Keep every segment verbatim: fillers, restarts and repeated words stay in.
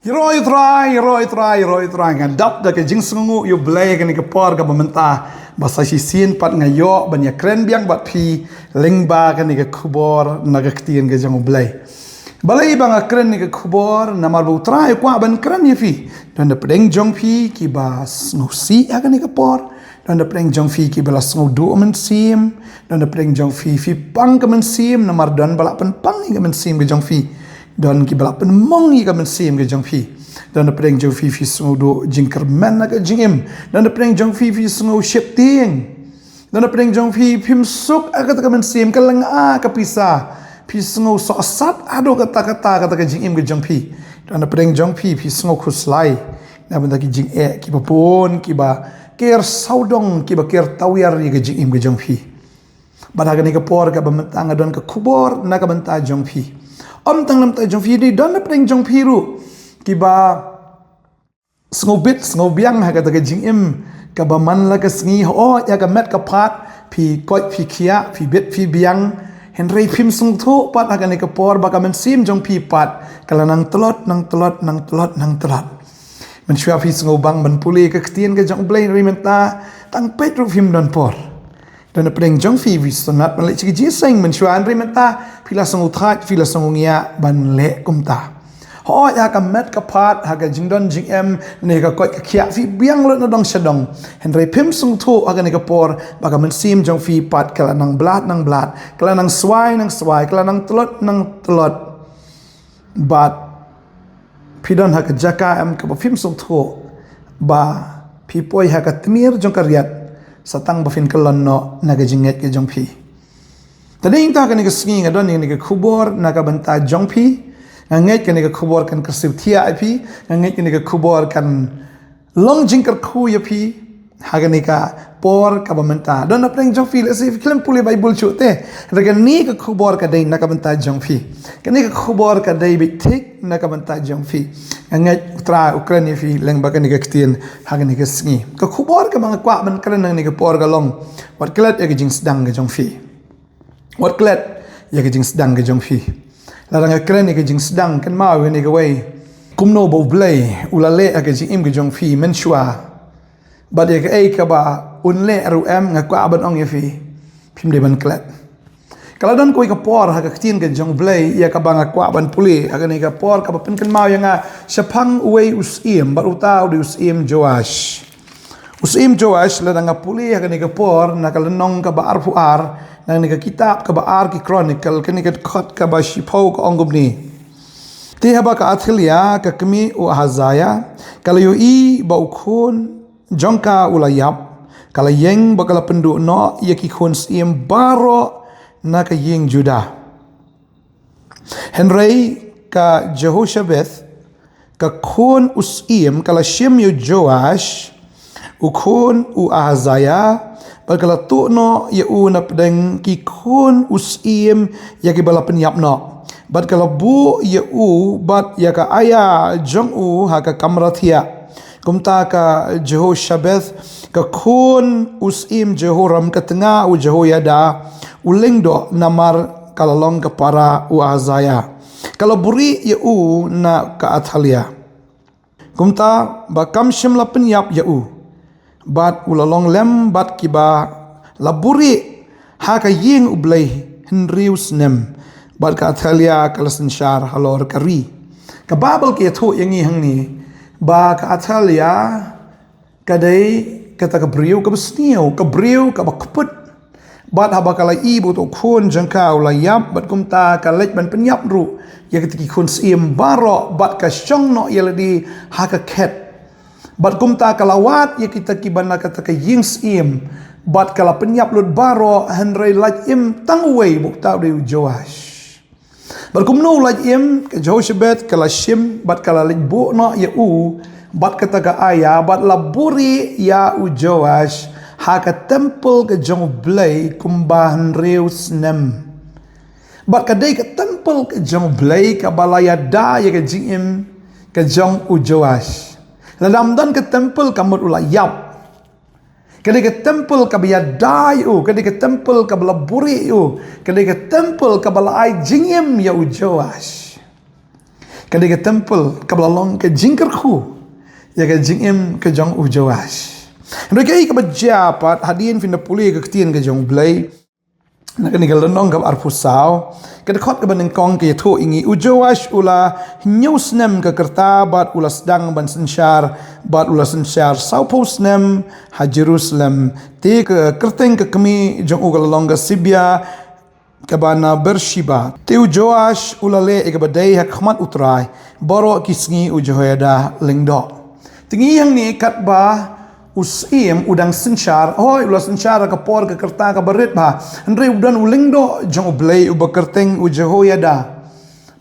Ïaroh ïa u Trai, ïaroh ïa u Trai, ïaroh ïa u Trai. Nga dap da ka jingsngewnguh ïa u Blei ha kane ka por kaba mynta. Ba sa shisien pat nga ïoh ban ïakren biang bad phi lyngba kane ka khubor na ka ktien ka jong u Blei. Balei ba nga kren ïa ka khubor, namar ba u Trai u kwah ban kren ïa phi. Don napdeng jong phi kiba sngewsih ha kane ka por. Don napdeng jong phi kiba la sngewduh mynsiem. Don napdeng jong phi phi pang ka mynsiem, namar don ba la pynpang ïa ka mynsiem ka jong phi. Don kiba la pynmong ïa ka mynsiem ka jong phi. Don napdeng jong phi phi sngewduh jingkyrmen ha ka jingim. Don napdeng jong phi phi sngew sheptieng. Don napdeng jong phi phim suk ha kata ka mynsiem, ka lynga ka pisa. Phi sngew sohsat haduh katta katta kata ka jingim ka jong phi. Don napdeng jong phi phi sngew khuslai na bynta ki jingeh kiba bun kiba ker sawdong, kiba ker tawiar ïa ka jingim ka jong phi. Bad ha kane ka por kaba mynta nga don ka khubor na ka bynta jong phi. Ym tang na bynta jong phi, don napdeng jong phi ruh kiba sngewbit sngewbiang ha kata ka jingim kaba man la ka sngi. Hooid, ïa ka met ka phad phi koit phi khiah, phi bit phi biang. Hynrei phim sngewthuh pat ha kane ka por ba ka mynsiem jong phi pat ka la nang tlot, nang tlot, nang tlot, nang tlot. Mynshuwa phi sngewbang ban pule ka ktien ka jong u Blei, hynrei mynta tang peit ruh phim don por. Don napdeng jong phi phi sngewtynnat ban leit sha ka jingïaseng, mynshuwa, hynrei mynta phi la sngewthait, phi la sngewngiah ban leh kumta. Hooid, ha ka met ka phad, ha ka jingdon jingem, ne ka koit ka khiah phi biang lut na dong sha dong. Hynrei phim sngewthuh ha kane ka por ba ka mynsiem jong phi pat ka la nang blad nang blad, ka la nang swai nang swai, ka la nang tlot nang tlot. Bad phi don ha ka jaka em kaba phim sngewthuh ba phi poi ha ka tmier jong ka riat, sa tang ba phin kyllon noh na ka jingngeit ka jong phi. Te dei ïa kata kane ka sngi nga don ïa kane ka khubor na ka bynta jong phi. Nga ngeit kane ka khubor kan kyrsiew thiah ïa phi. Nga ngeit kane ka khubor kan long jingkyrkhu ïa phi ha kane ka por kaba mynta. Don napdeng jong phi, lehse phi khlem pule Baibl shuh te, hynrei kane ka khubor ka dei na ka bynta jong phi. Kane ka khubor ka dei beit thik na ka bynta jong phi. Nga ngeit u Trai u kren ïa phi lyngba kane ka ktien ha kane ka sngi. Ka khubor kaba nga kwah ban kren ha kane ka por ka long, wat klet ïa ka jingsdang ka jong phi. Wat klet ïa ka jingsdang ka jong phi. Lada nga kren ïa ka jingsdang, kynmaw ïa kane kawei. Kumno ba u Blei u la leh ha ka jingim ka jong phi mynshuwa, bad ïa kaei kaba un leh ruh em, nga kwah ban ong ïa phi, phim dei ban klet. Ka la don kawei ka por ha ka ktien ka jong u Blei ïa kaba nga kwah ban pule ha kane ka por, kaba pynkynmaw ïa nga shaphang uwei u syiem, bad uta u dei u syiem Joash. U syiem Joash, lada nga pule ha kane ka por na ka lynnong kaba arphew ar na kane ka kitab kaba ar ki Chronicle, kane ka dkhot kaba shiphew ka ong kumne: Te haba ka Athalia ka kmie u Ahazaia ka la ïohi ba u khun jong ka u la ïap, ka la ïeng bad ka la pynduh noh ïa ki khun syiem baroh na ka ïing Judah. Hynrei ka Jehoshabeth, ka khun u syiem, ka la shim ïa u Joash u khun u Ahazaia, bad ka la tuh noh ïa u napdeng ki khun u syiem ïa kiba la pynïap noh, bad ka la buh ïa u bad ïa ka aïa jong u ha ka kamra thiah. Kumta ka Jehoshabeth, ka khun u syiem Jehoram, ka tnga u Jehoiada u lyngdoh, namar ka la long ka para u Ahazaia. Ka la buhrieh ïa u na ka Athalia. Kumta ba kam shym la pynïap ïa u, bad u la long lem bad kiba la buhrieh ha ka ïing U Blei hynriew snem, bad ka Athalia ka la synshar halor ka ri. Ka Baibl ka ïathuh ïa ngi hangne ba ka Athalia ka dei kata ka briew kaba sniew, ka briew kaba kput. Bad haba ka la ïohi ba uta u khun jong ka u la ïap, bad kumta ka leit ban pynïap ruh ïa kita ki khun syiem baroh, bad ka shong noh ïa lade ha ka khet. Bad kumta ka la wad ïa kita kiba na kata ka ïing syiem, bad ka la pynïap lut baroh, hynrei lait im tang uwei, ba uta u dei u Joash. Bad kumno u lait im? Ka Jehoshabeth ka la shim bad ka la leit buh noh ïa u bad kata ka aïa, bad la buhrieh ïa u Joash ha ka templ ka jong U Blei kumba hynriew snem. Bad ka dei ka templ ka jong U Blei kaba la ïada ïa ka jingim ka jong u Joash. Lada ym don ka templ, ka mut u la ïap. Ka dei ka templ kaba ïada ïa u, ka dei ka templ kaba la buhrieh ïa u, ka dei ka templ kaba la ai jingim ïa u Joash. Ka dei ka temple kaba la long ka jingkyrkhu ïa ka jingim ka jong u Joash. Hynrei kaei kaba jia pat hadien phin da pule ka ktien ka jong U Blei, na kane ka lynnong kaba arphew saw, ka dkhot kaba nyngkong ka ïathuh ïa ngi, u Joash u la hynñiew snem ka rta bad u la sdang ban synshar, bad u la synshar sawphew snem ha Jerusalem. Te ka kyrteng ka kmie jong u ka la long ka Ziba, kaba na Beersheba. Te u Joash u la leh ïa kaba dei ha khmat U Trai baroh ki sngi u Jehoiada lyngdoh. Te ngi ïohi hangne katba u syiem u dang synshar, hooid u la synshar ha ka por ka rta kaba rit bha, hynrei u don u lyngdoh jong U Blei uba kyrteng u Jehoiada.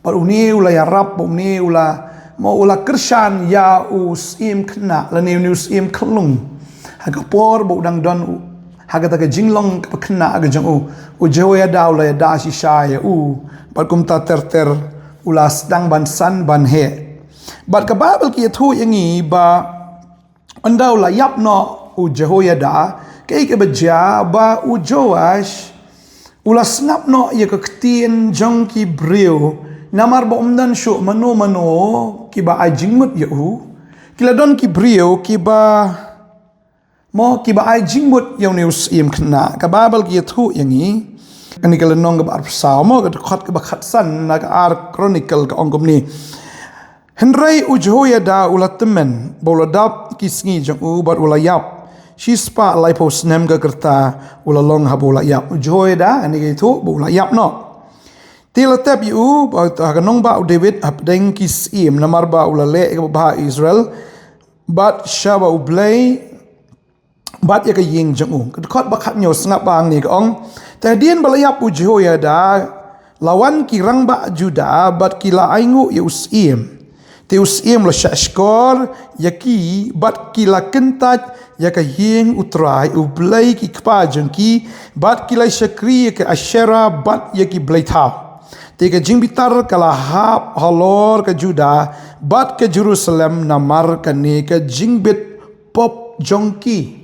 Bad une u la ïarap, bad une u la, mo, u la kyrshan ïa u syiem khynnah lane une u syiem khyllung. Ha ka por ba u dang don u, ha kata ka jinglong kaba khynnah ka jong u, u Jehoiada u la ïada shisha ïa u. Bad kumta ter ter u la sdang ban san ban heh. Bad ka Baibl ka ïathuh ïa ngi ba ynda u la ïap noh u Jehoiada, kaei kaba jia ba u Joash u la sngap noh ïa ka ktien jong ki briew, namar ba um don shuh mano mano kiba ai jingmut ïa u. Ki la don ki briew kiba, mo, kiba ai jingmut ïa une u syiem khynnah. Ka Baibl ka ïathuh ïa ngi, kane ka lynnong kaba arphew saw, mo, ka dkhot kaba khatsan na ka Ar Chronicle ka ong kumne: Hynrei u Jehoiada u la tymmen ba u la dap ki sngi jong u bad u la ïap. Shispah laiphew snem ka rta u la long haba u la ïap. U Jehoiada, kane ka ïathuh ba u la ïap noh. Te la tep ïa u bad ha ka nongbah u David hapdeng ki syiem, namar ba u la leh ïa kaba bha ha Israel bad sha ba U Blei bad ïa ka ïing jong u. Ka dkhot ba khathynñiew, sngap ba hangne ka ong: Te hadien ba la ïap u Jehoiada, la wan ki rangbah Juda bad ki la ainguh ïa u syiem. Te u syiem u la shahshkor ïa ki bad ki la kyntait ïa ka ïing U Trai U Blei ki kpa jong ki, bad ki la shakri ïa ka Ashera bad ïa ki blei thaw. Te ka jingbitar ka la hap halor ka Juda bad ka Jerusalem namar kane ka jingbit pop jong ki.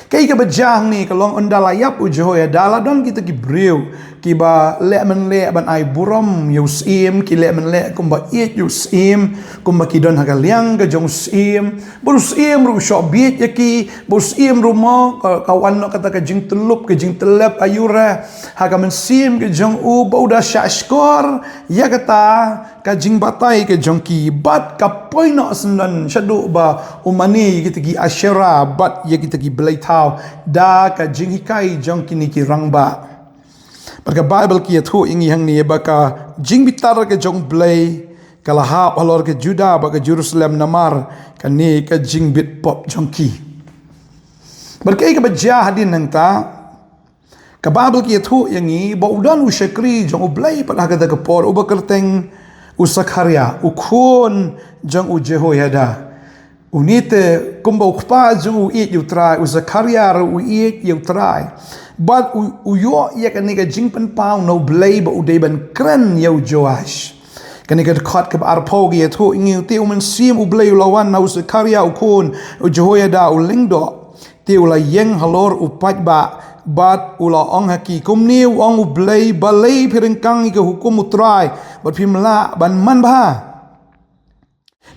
Kaei kaba jia hangne ka long, ynda la ïap u Jehoiada la don kita ki briew kiba leh mynleh ban ai burom ïa u syiem, ki leh mynleh kumba ïeit ïa u syiem, kumba ki don ha ka liang ka jong u syiem. Bad u syiem ruh u shoh bieit ïa ki, bad u syiem ruh, mo, ka, ka wan noh kata ka jingtyllup ka jingtyllep aiu re ha ka mynsiem ka jong u, bad u da shahshkor ïa kata ka jingbatai ka jong ki, bad ka poi noh syndon shaduh ba u mane ïa kita ki Ashera bad ïa kita ki blei thaw da ka jinghikai jong kine ki rangbah. Bad ka Baibl ka ïathuh ïa ngi hangne ba ka jingbitar ka jong U Blei ka la hap halor ka Juda bad ka Jerusalem namar kane ka jingbit pop jong ki. Bad kaei kaba jia hadien nangta, ka Baibl ka ïathuh ïa ngi ba u don u shakri jong U Blei pat ha kata ka por, uba kyrteng u Sekharia, u khun jong u Jehoiada. Une te, kumba u kpa jong u u ïeit ïa U Trai, u Sekharia ruh u ïeit ïa U Trai. Bad u, u ïoh ïa kane ka jingpynpaw na U Blei ba u dei ban kren ïa u Joash. Kane ka dkhot kaba arphew ka ïathuh ïa ngi, te u Mynsiem U Blei u la wan ha u Sekharia u khun u Jehoiada u lyngdoh. Te u la ïeng halor u paidbah bad u la ong ha ki: Kumne u ong U Blei: Balei phi ryngkang ïa ka hukum U Trai bad phim lah ban manbha?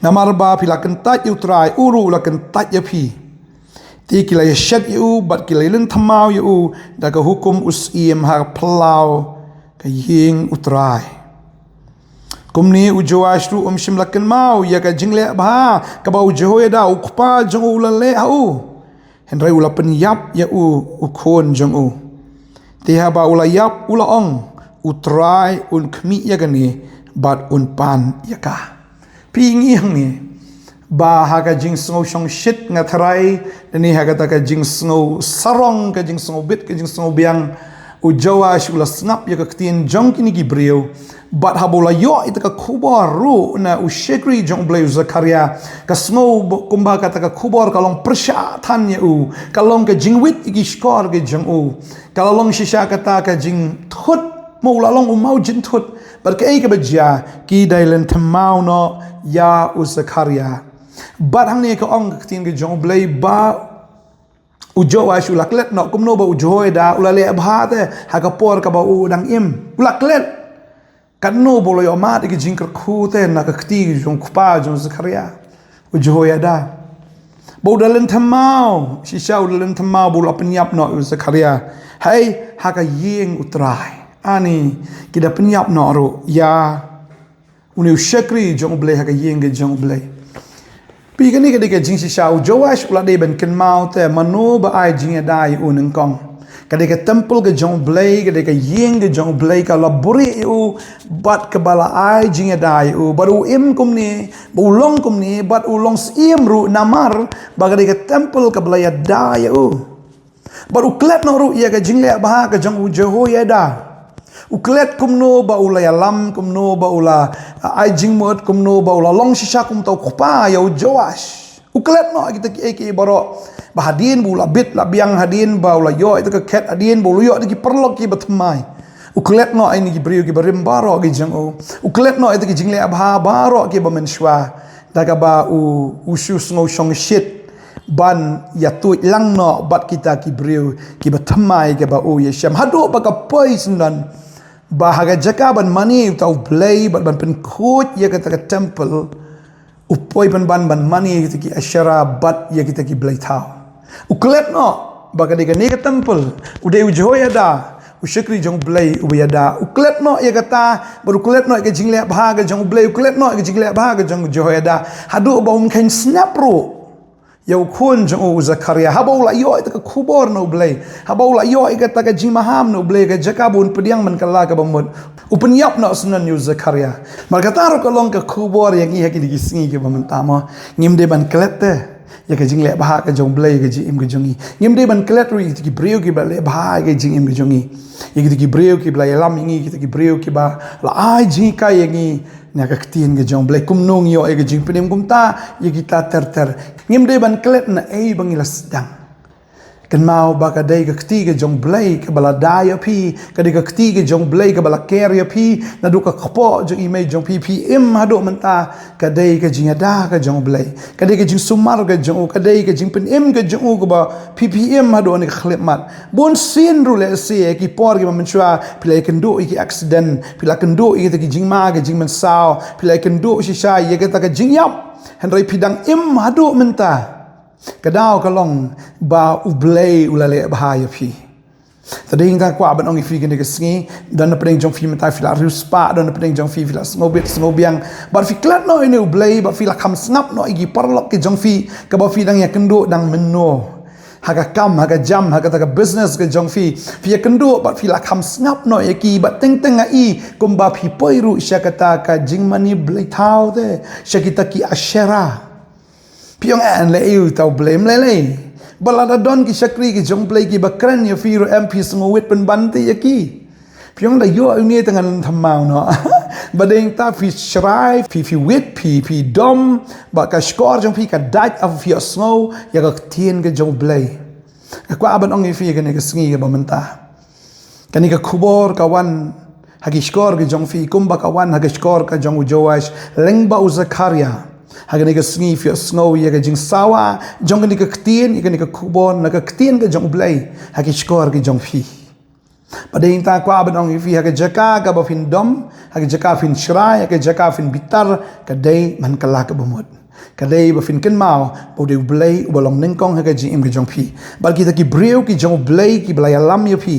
Namar ba phi la kyntait ïa U Trai, u ruh u la kyntait ïa phi. Te ki la ïashet ïa u bad ki la ïaleh thymmai ïa u da ka hukum u syiem ha phyllaw ka ïing U Trai. Kumne u Joash ruh um shym la kynmaw ïa ka jingleh bha kaba u Jehoiada u kpa jong u u la leh ha u. Hynrei u la pynïap ïa u, u khun jong u. Te haba u la ïap u la ong: U Trai un khmih ïa kane bad un pan ïa ka. Phi ïohi hangne ba ha ka jingsngew shongshit, nga tharai, lane ha kata ka jingsngew sarong, ka jingsngew bit, ka jingsngew biang, u Joash u la sngap ïa ka ktien jong kine ki briew. Bad haba u la ïoh ïa ka khubor ruh na u shakri jong U Blei u Sekharia, ka sngew ba, kumba kata ka khubor ka long pyrshah than ïa u, ka long ka jingwit ïa ki shkor ka jong u, ka la long shisha kata ka jingthut, mo, u la long u maw jingthut. Bad kaei kaba jia, ki da ïaleh thymmai noh ïa u Sekharia. Bad hangne ka ong ka ktien ka jong U Blei ba u Joash u la klet noh, kumno ba u Jehoiada u la leh bha te ha ka por kaba u dang im. U la klet. Katno ba u la ïoh mad ïa ki jingkyrkhu te na ka kti jong u kpa jong u Zakaria, u Jehoiada. Ba u da lynthem maw, shisha u da lynthem maw, ba u la pynïap noh ïa u Zakaria. Hei, ha ka ïing u Trai. Ani, ki da pynïap noh ruh ïa une u shakri jong u Blei ha ka ïing ka jong u Blei. Phi, kane ka dei ka jingshisha, u Joash u la dei ban kynmaw te mano ba ai jingïada ïa u nyngkong. Ka dei ka temple ka jong u Blei, ka dei ka ïing ka jong u Blei, ka la buhrieh ïa u, bad kaba la ai jingïada ïa u, bad u im kumne, ba u long kumne, bad u long syiem ruh namar ba ka dei ka temple kaba la ïada ïa u. Bad u klet noh ruh ïa ka jingleh bha ka jong u Jehoiada. U klet kumno ba u la ïalam, kumno ba u la, ah, ai jingmut, kumno ba u la long shisha kum uta u kpa ïa u Joash. U klet noh ïa kita kiei kiei baroh. Ba hadien ba u la bit la biang, hadien ba u la ïoh ïa kita ka khet, hadien ba u la ïoh ïa kita ki paralok kiba thymmai, u klet noh ïa kine ki briew kiba rim baroh ki jong u. U klet noh ïa kita ki jingleh bha baroh kiba mynshuwa. Da kaba u, u shu sngew shongshit ban ïatuid lang noh bad kita ki briew kiba thymmai kiba u ïashem. Haduh ba ka poi syndon ba ha ka jaka ban mane uta u Blei bad ban pynkhuid ïa kata ka temple, u poi pynban ban mane ïa kita ki Asherah bad ïa kita ki blei thaw. U klet noh ba ka dei kane ka temple, u dei u Jehoiada, u shakri jong u Blei uba ïada. U klet noh ïa kata, bad u klet noh ïa ka jingleh bha ka jong u Blei, u klet noh ïa ka jingleh bha ka jong u Jehoiada. Haduh ba um kheiñ sngap ruh ïa u khun jong u, u Zakaria. Haba u la ïoh ïa ka khubor na u Blei, haba u la ïoh ïa kata ka jingmaham na u Blei, ka jaka ba un pdiang man ka la kaba mut, u pynïap noh syndon ïa u Zakaria. Namar kata ruh ka long ka khubor ïa ngi ha kine ki sngi kiba mynta mo. Ngim dei ban klet te ïa ka jingleh bha ka jong u Blei ïa ka jingim ka jong ngi. Ngim dei ban klet ruh ïa kita ki briew kiba leh bha ïa ka jingim ka jong ngi, ïa kita ki briew kiba la ïalam ïa ngi, kita ki briew kiba la ai jinghikai ïa ngi na ka ktien ka jong u Blei. Kumno ngi ïoh ïa ka jingpynim kumta ïa kita ter ter? Ngim dei ban klet na ei ba ngi la sdang. Kynmaw ba ka dei ka kti ka jong u Blei kaba la da ïa phi, ka dei ka kti ka jong u Blei kaba la ker ïa phi naduh ka kpoh jong i mei jong phi. Phi im haduh mynta, ka dei ka jingïada ka jong u Blei, ka dei ka jingsumar ka jong u, ka dei ka jingpynim ka jong u kaba phi, phi im haduh kane ka khyllipmat. Bun sien ruh lehse ïa ki por kiba mynshuwa phi la ïakynduh ïa ki accident, phi la kynduh ïa kita ki jingma ka jingmynsaw, phi la ïakynduh shisha ïa kata ka jingïap. Hynrei phi dang im haduh mynta. Ka daw ka long ba u Blei u la leh bha ïa phi. Te dei nga kwah ban ong ïa phi kane ka sngi, don na pdeng jong phi mynta phi la riewspah, don na pdeng jong phi phi la sngewbit sngewbiang. Bad phi klet noh ïa une u Blei, bad phi la kham sngap noh ïa ki paralok ki jong phi, kaba phi dang ïakynduh dang mynno. Ha ka kam, ha ka jam, ha kata ka business ka jong phi, phi ïakynduh bad phi la kham sngap noh ïa ki, bad teng teng ïa i, kumba phi poi ruh sha kata ka jingmane blei thaw te, sha kita ki Asherah. Phi ong, eh, leh ïa uta u Blei, ym lei lei. Ba lada don ki shakri ki jong u Blei kiba kren ïa phi ruh, em phi sngewwit pynban te ïa ki? Phi ong da ïoh ïa une te ngan thymmai noh. Ba dei ta phi shrai, phi, phi wit, phi, phi dom, ba ka shkor jong phi ka dait, ap phi ïohsngew ïa ka ktien ka jong u Blei. Nga kwah ban ong ïa phi kane ka sngi kaba mynta. Kane ka khubor ka wan ha ki shkor ki jong phi, kumba ka wan ha ki shkor ka jong u Joash, lyngba u Zakaria. Ha kane ka sngi phi ïohsngew ïa ka jingsawa jong kane ka ktien, ïa kane ka khubor na ka ktien ka jong u Blei ha ki shkor ki jong phi. Ba dei ta kwah ban ong ïa phi, ha ka jaka kaba phin dom, ha ka jaka phin shrai, ha ka jaka phin bitar, ka dei man ka la kaba mut. Ka dei ba phin kynmaw ba u dei u Blei uba long nyngkong ha ka jingim ka jong phi. Bad kita ki briew ki jong u Blei kiba la ïalam ïa phi,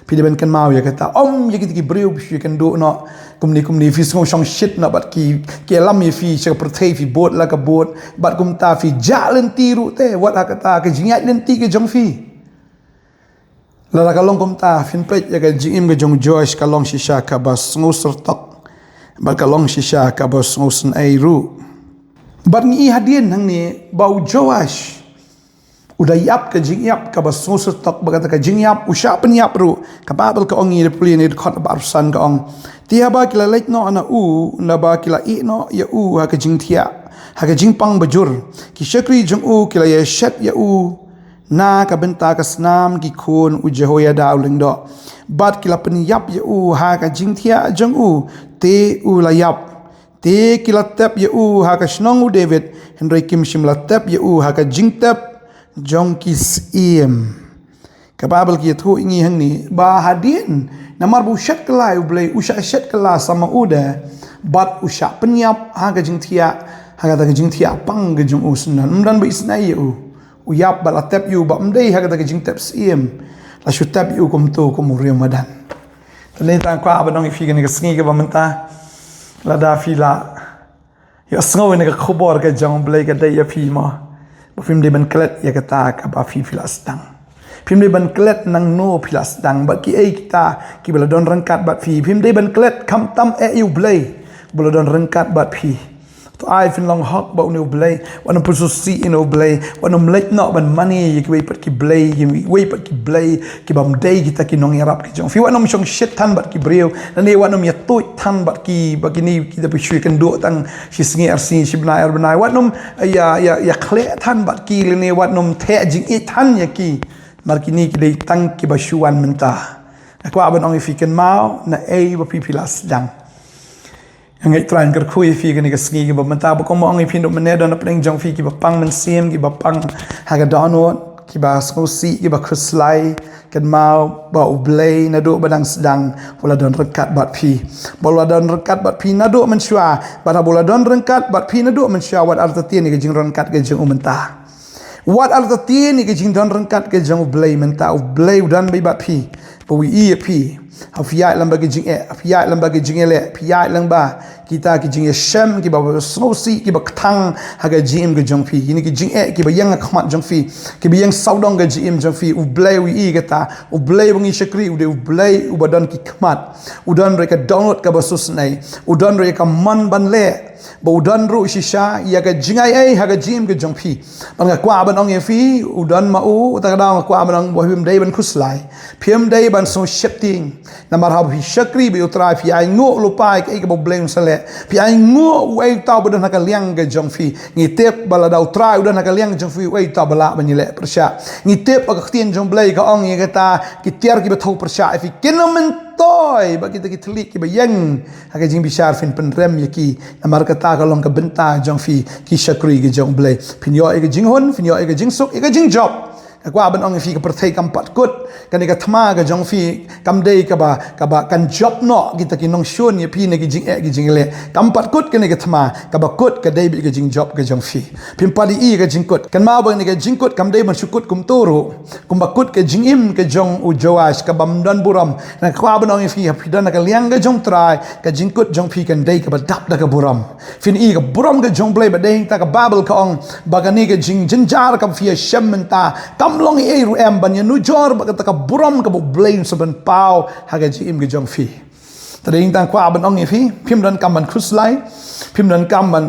phi dei ban kynmaw ïa kata. Ym ïa kita ki briew ba shu ïakynduh noh kumne kumne, phi sngew shongshit noh bad ki, ki ïalam ïa phi sha ka pyrthei, phi bud la ka bud, bad kumta phi jah lynti ruh te, wat ha kata ka jingïaid lynti ka jong phi. Lada ka long kumta, phin peit ïa ka jingim ka jong u Joash, ka long shisha kaba sngewsyrtok, bad ka long shisha kaba sngewsynei ruh. Bad ngi i hadien hangne ba u Joash u da ïap ka jingïap kaba sngewsyrtok, bad kata ka jingïap u shah pynïap ruh. Ka Baibl ka ong, ngi da pule ne dkhot ba arphew san, ka ong: Te haba ki la leit noh na u, naba ki la ïeh noh ïa u ha ka jingthiah ha ka jingpang bajur, ki shakri jong u ki la ïashet ïa u na ka bynta ka snam ki khun u Jehoiada u lyngdoh, bad ki la pynïap ïa u ha ka jingthiah jong u, te u la ïap. Te ki la tep ïa u ha ka shnong u David, hynrei kim shym la tep ïa u ha ka jingtep jong ki syiem. Ka Baibl ka ïathuh ïa ngi hangne ba hadien namar ba u shet kylla ïa U Blei, u shah shet kylla sa ma u de, bad u shah pynïap ha ka jingthiah, ha kata ka jingthiah pang ka jong u syndon. Ym don ba isynei ïa u. U ïap bad la tep ïa u ba ym dei ha kata ka jingtep syiem. La shu tep ïa u kumto kum u riewmadan. Te nangta nga kwah ban ong ïa phi kane ka sngi kaba mynta, lada phi la ïohsngew ïa kane ka khubor ka jong U Blei, ka dei ïa phi mo, ba phim dei ban klet ïa kata kaba phi phi la sdang. Phim dei ban klet nangno phi la sdang bad kiei kita kiba la don ryngkat bad phi. Phim dei ban klet khamtam eh ïa U Blei ba la don ryngkat bad phi. To ai phin long hok ba une U Blei, wat nym pynsngewsih ïa une U Blei, wat nym leit noh ban mane ïa kiwei pat ki blei, kiwei pat ki blei kiba ym dei kita ki nongïarap ki jong phi. Wat nym shong shit than bad ki briew, lane wat nym ïatuid than bad ki, bad kine kita ba shu ïakynduh tang shi sngi ar sngi, shi bnai ar bnai. Wat nym ïa, ïa, ïakhleh than bad ki, lane wat nym theh jingïeit than ïa ki. Namar kine ki dei tang kiba shu wan mynta. Nga kwah ban ong ïa phi, kynmaw naei ba phi phi la sdang. Nga ngeit Trai un kyrkhu ïa phi kane ka sngi kaba mynta, ba kumba ong ïa phi, naduh mynne don hapdeng jong phi kiba pang mynsiem, kiba pang ha ka dohnud, kiba sngewsih, kiba khuslai. Kynmaw ba U Blei naduh ba dang sdang u la don ryngkat bad phi. Ba u la don ryngkat bad phi naduh mynshuwa, bad haba u la don ryngkat bad phi naduh mynshuwa, wat artatien ïa ka jingryngkat ka jong u mynta. Wat artatien ïa ka jingdon ryngkat ka jong U Blei mynta. U Blei u don bad phi, ba u ïohi ïa phi. Haba phi ïaid lyngba ka jingeh, haba phi ïaid lyngba ka jingïaleh, phi ïaid lyngba kita ki jingïashem kiba sngewsih, kiba kthang ha ka jingim ka jong phi. Kine ki jingeh kiba ïeng ha khmat jong phi, kiba ïeng sawdong ka jingim jong phi, U Blei u ïohi kata. U Blei ba ngi shakri u dei U Blei uba don ki khmat. U don ruh ïa ka dohnud kaba sngewsynei. U don ruh ïa ka mon ban leh. Ba u don ruh shisha ïa ka jingai ei ha ka jingim ka jong phi. Bad nga kwah ban ong ïa phi, u don ma u, uta ka daw nga kwah ban ong ba phim dei ban khuslai. Phim dei ban sngewsheptieng. Namar haba phi shakri bad U Trai, phi ainguh lypa ïa kaei kaba U Blei un sa leh. Phi ainguh uei uta uba don ha ka liang ka jong phi. Ngi tip ba lada U Trai u don ha ka liang ka jong phi, uei uta uba lah ban ïaleh pyrshah. Ngi tip ba ka ktien jong U Blei ka ong ïa kata, ki tiar kiba thew pyrshah ïa phi kin ym myntoi bad kita ki thylliej kiba ïeng ha ka jingbishar, phin pynrem ïa ki. Namar kata ka long ka bynta jong phi, ki shakri ka jong U Blei. Phin ïoh ïa ka jinghun, phin ïoh ïa ka jingsuk, ïa ka jingjop. Nga kwah ban ong ïa phi, ka pyrthei kam pat kut. Kane ka thma ka jong phi kam dei kaba, kaba kan jop noh kita ki nongshun ïa phi na ki jingeh ki jingleh. Kam pat kut kane ka thma, kaba kut ka dei beit ka jingjop ka jong phi. Phim pat ïohi ïa ka jingkut. Kynmaw ba kane ka jingkut kam dei ban shu kut kumto ruh kumba kut ka jingim ka jong u Joash, kaba ym don burom. Nga kwah ban ong ïa phi, haba phi don ha ka liang ka jong U Trai, ka jingkut jong phi kan dei kaba dap da ka burom. Phin ïohi ka burom ka jong U Blei, ba dei hangta ka Baibl ka ong ba kane ka jingjynjar kaba phi ïashem mynta kam long ei ei ruh em ban ïanujor bad kata ka burom kaba U Blei un sa pynpaw ha ka jingim ka jong phi. Te dei hangta nga kwah ban ong ïa phi, phim donkam ban khuslai, phim donkam ban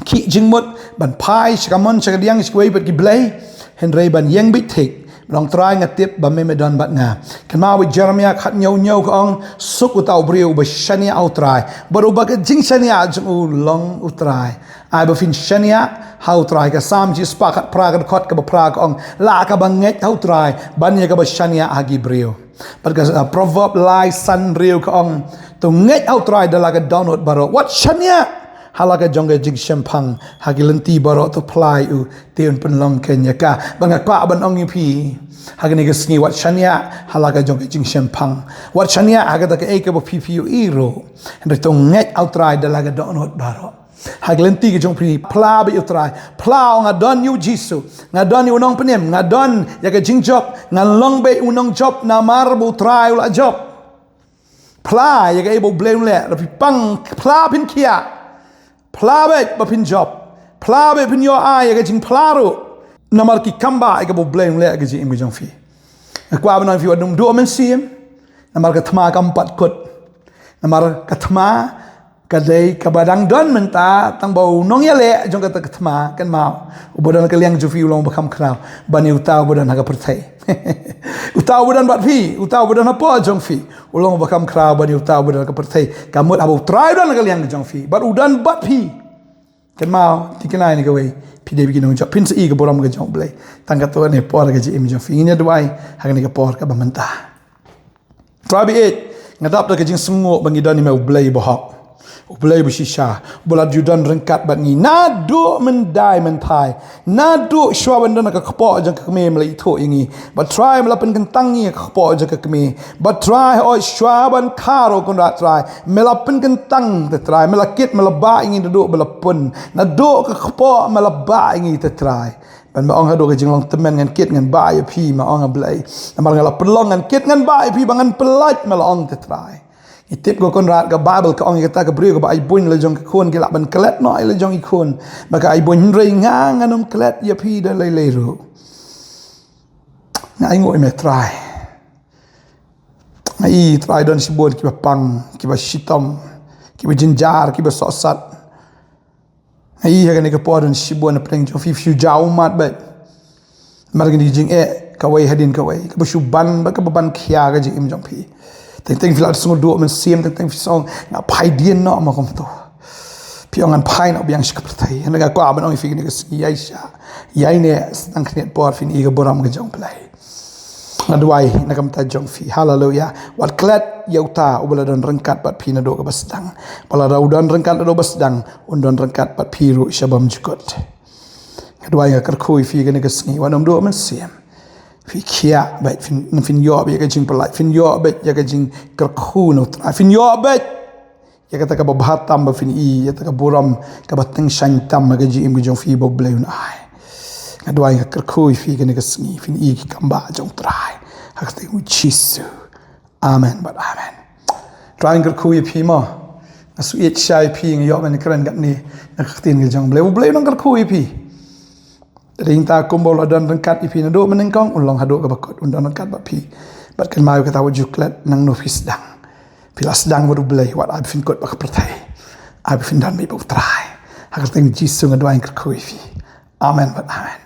khih jingmut, ban phai sha ka mon sha ka diang sha kiwei pat ki blei, hynrei ban ïeng beit thik. Ba ong, Trai, nga tip ba me me don bad nga. Kynmaw ba Jeremiah khathynñiew hynñiew ka ong, suk uta u briew uba shaniah ha U Trai, bad uba ka jingshaniah jong u long U Trai. Ai ba phin shaniah ha U Trai. Ka Salm shispah khatphra, ka dkhot kaba phra ka ong, lah kaba ngeit ha U Trai ban ïa kaba shaniah ha ki briew. Bad ka, uh, Proverb lai san hynriew ka ong, to ngeit ha U Trai da la ka dohnud baroh, wat shaniah ha la ka jong ka jingshemphang. Ha ki lynti baroh to phla ïa u, te un pynlong keiñ ïa ka. Bad nga kwah ban ong ïa phi ha kane ka sngi, wat shaniah ha la ka jong ka jingshemphang. Wat shaniah ha kata kaei kaba phi phi ïohi ruh. Hynrei to ngeit ha U Trai da la ka dohnud baroh. Ha ki lynti ka jong phi, phla beit ïa U Trai. Phla, nga don ïa U Jisu, nga don ïa U Nongpynim, nga don ïa ka jingjop, ngan long beit u nongjop namar ba U Trai u la jop. Phla ïa kaei ba U Blei un leh, lada phi pang, phla phin khiah. Phla beit ba phin jop. Phla beit phin ïoh ai ïa ka jingphla ruh. Namar ki kam ba ïa kaba U Blei un leh ha ka jingim ka jong phi. Nga kwah ban ong ïa phi, wat nym duh mynsiem. Namar ka thma kam pat kut. Namar ka thma ka dei kaba dang don mynta, tang ba u nongïaleh jong kata ka thma, kynmaw, uba don ha ka liang jong phi u long uba kham khraw ban ïa uta uba don ha ka pyrthei. Uta uba don bad phi, uta uba don hapoh jong phi, u long uba kham khraw ban ïa uta uba don ha ka pyrthei. Ka mut haba U Trai u don ha ka liang jong phi bad u don bad phi, kynmaw, tip kane kawei, phi dei beit ki nongjop, phin sa i ka burom ka jong U Blei. Tang katto katne por ka jingim jong phi. Ngin ïa duwai ha kane ka por kaba mynta. Trai baieit, nga dap da ka jingsngewnguh ba ngi don ïa me U Blei bahok. U Blei ba shisha, ba la ju don ryngkat bad ngi naduh myndai mynthai. Naduh shuwa ban don ha ka kpoh jong ka kmie me la ithuh ïa ngi. Bad Trai me la pynkyntang ngi ha ka kpoh jong ka kmie. Bad Trai, hooid, shuwa ban kha ruh Kynrad Trai, me la pynkyntang te Trai, me la kit, me la bah ïa ngi naduh ba la pun. Naduh ka kpoh me la bah ïa ngi te Trai. Bad me ong haduh ka jinglong tymmen ngan kit ngan bah ïa phi, me ong, A Blei. Namar nga la pynlong ngan kit ngan bah ïa phi, ba ngan pyllait, me la ong te Trai. Ngi tip ko Kynrad, ka Baibl ka ong ïa kata ka briew kaba ai buiñ la jong ka khun, ki lah ban klet noh ïa la jong i khun. Bad ka ai buiñ, hynrei nga ngan ym klet ïa phi da lei lei ruh. Nga ai nguh ïa me Trai. Nga i Trai don shibun kiba pang, kiba shitom, kiba jynjar, kiba sohsat. Nga i ha kane ka por don shibun na pdeng jong phi, phi shu jaw ummat beit. Namar kine ki jingeh kawei hadien kawei, kaba shu ban bad kaba ban khia ka jingim jong phi. Teng teng phi la sngewduh mynsiem, teng teng phi sngew nga phai dien noh ma kumto. Phi ong ngan phai noh biang sha ka pyrthei. Hynrei nga kwah ban ong ïa phi kane ka sngi, ïai shah, ïai neh, sdang khyndiat por, phin i ka burom ka jong U Blei. Nga duwai na ka bynta jong phi. Haleluya. Wat klet ïa uta uba la don ryngkat bad phi naduh kaba sdang. Ba lada u don ryngkat naduh ba sdang, un don ryngkat bad phi ruh sha bymjukut. Nga duwai, nga kyrkhu ïa phi kane ka sngi, wat nym duh mynsiem. Phi khiah beit, phin, phin ïoh beit ïa ka jingpyllait, phin ïoh beit ïa ka jingkyrkhu na U Trai, phin ïoh beit ïa kata kaba bha tam ba phin i, ïa kata ka burom kaba tyngshaiñ tam ha ka jingim ka jong phi ba U Blei un ai. Nga duwai, nga kyrkhu ïa phi kane ka sngi, phin i ki kam bah jong U Trai. Ha ka kyrteng U Jisu. Amen bad amen. Trai, nga kyrkhu ïa phi mo. Nga shu ïeit shai ïa phi, nga ïoh ban kren katne na ka ktien ka jong U Blei. U Blei un nang kyrkhu ïa phi. Dei nangta kumba u la don ryngkat ïa phi naduh mynnyngkong, un long haduh kaba kut, un don ryngkat bad phi. Bad kynmaw kata, wat ju klet nangno phi sdang. Phi la sdang bad U Blei, wat ai ba phin kut bad ka pyrthei. Ai ba phin don beit bad U Trai. Ha ka kyrteng Jisu nga duwai, nga kyrkhu ïa phi. Amen bad amen.